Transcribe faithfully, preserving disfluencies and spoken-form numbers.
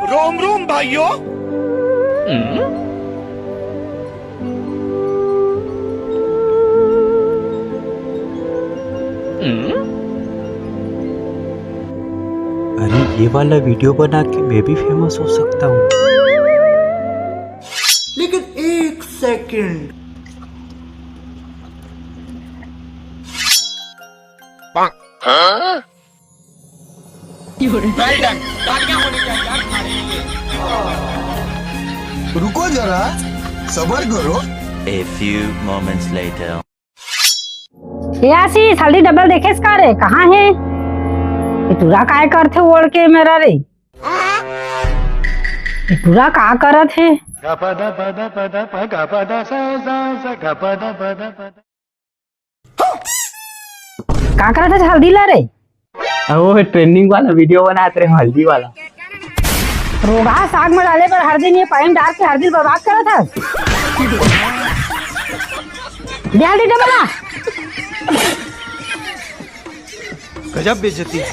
रोम रोम भाइयों। अरे, ये वाला वीडियो बना के मैं भी फेमस हो सकता हूँ। लेकिन एक सेकंड। रुको जरा, सबर करो। A few moments later. ए आशीष, हल्दी डब्बा ल देखेस का रे? कहाँ हे? ये टूरा काय करथे ओढ़ के मेरा रे? ये टूरा का करत हे? का करत हे हल्दी ला रे? वो ट्रेंडिंग वाला वीडियो बनात रहे हल्दी वाला। रोगहा साग में डाले बर हल्दी नहीं, पानी डाल के हल्दी बर्बाद करत हे। दे हल्दी डब्बा ला। गजब बेइज्जती है।